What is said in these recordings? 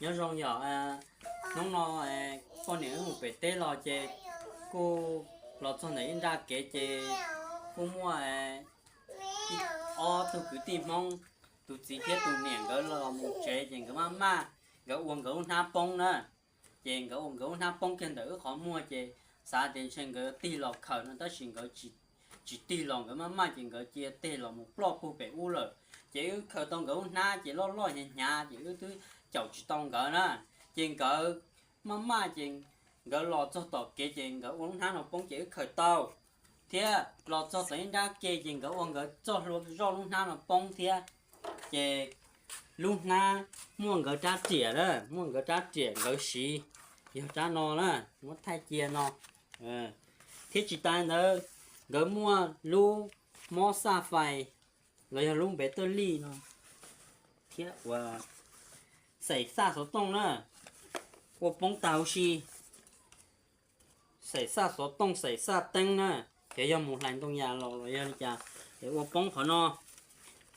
Nyob zoo yom, hnub no poj niam wb mus pem teb los ces kuj los txog ntawm ib nrab kev ces kuj muaj ib ob tug kwv tij Hmoob, tus txiv thiab tus niam nkawd los mus tsev ces nkawd maj maj, nkawd ua nkawd lub hnab poob na. Ces nkawd ua nkawd lub hnab poob kiag ntawm wb qhov muag ces xav tias ntshe nkawd tig los khaws no tab sis nkawd tsis tig los, nkawd maj maj ces nkawd cia tig los mus ploj puag pem ub lawm. Ces wb khaws tau nkawd lub hnab ces loj loj hnyav hnyav ces wb twb caum tsis tau nkawd na. Ces nkawd maj maj ces nkawd los txog tom kev ces nkawd ua lub hnab no poob ces wb khaws tau thiab los txog tom ib nrab ke ces nkawd ua nkawd txoj hlua zoj lub hnab no poob thiab. Ces lub hnab muaj nkawd rab riam na, muaj nkawd rab riam nkawd siv, yog rab no na, muab thaij cia no. Thiab tsis tas ntawd, nkawd muaj lub mob xaj fais los yog lub npev tawj lij no thiab ua xaim xaj xov tooj na, ua poob tag huv si. Xaim xaj xov tooj, xaim xaj teeb na, ces yog mus hlais ntoo yas los los yog li cas es ua poob qhov no.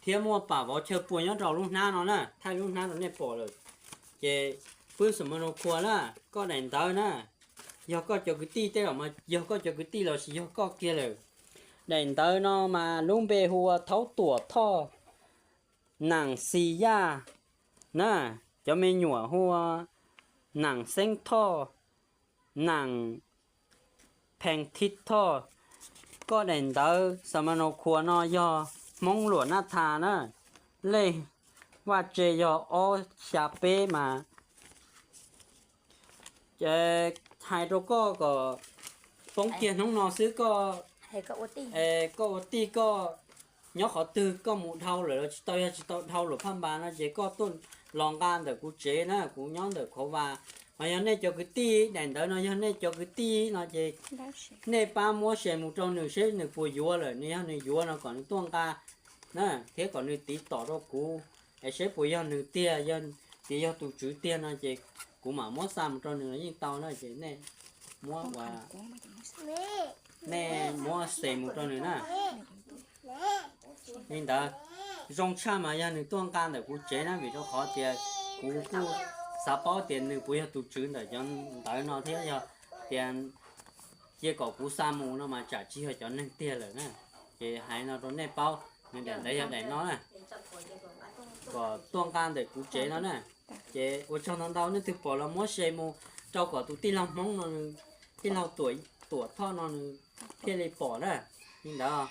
Thiab muaj pam vov chaw pua nyob rau lub hnab no na, thaij lub hnab rau nej pom lawm. Ces pwb xam ma no khua na, koj daim ntawv na, yog koj cov kwv tij tej los mas yog koj cov kwv tij los sis yog koj kiag lawm. Daim ntawv no mas lub npe hu ua Thaub Tuam Thoj, Nam Xis Yaj na, cov me nyuam hu ua Nam Xeeb Thoj, Nam Pheej Thib Thoj. Koj daim ntawv xam ma no khua no yog Hmoob Luam Naj Thas na, lej vaj tse yog ob xya peb mas hais rau koj kom poob kiag hnub no xwb, koj, koj ua tij koj nyob qhov twg koj mus dhau lawm los tsis tau, yog tsis tau dhau luam phaj npas no ces koj tuaj los nqa ntawm kuv tsev na, kuv nyob ntawm Khov Vas. Mas yog nej cov kwv tij, daim ntawv no yog nej cov kwv tij no ces nej pab muab share mus rau nws seb nws puas yuav lawm, nws yog nws yuav no kom nws tuaj nqa na, thiab kom nws tiv tom rau kuv es seb puas yog nws tiag, yog tias yog tus tswv tiag no ces kuv mam muab xa mus rau nws los yeej tau na. Ces nej muab ua, nej muab xa mus rau nws na. Li ntawd, zoo tshaj mas yog nws tuaj nqa ntawm kuv tsev na, vim rau qhov tias kuv kuj xav paub tias nws puas yog tus tswv ntawm cov ntawv no thiab, yog tias cia kom kuv xa mus no mas tsam tsis yog cov neeg tiag lawm na. Ces hais no rau nej paub, nws daim ntawv yog daim no na, kom tuaj nqa ntawm kuv tsev no na. Ces ua tsaug ntau ntau nej twg pom los muab share mus rau kom tus tij laug Hmoob no, tij laug Tuam Thoj no nws thiaj li pom na. Li ntawd,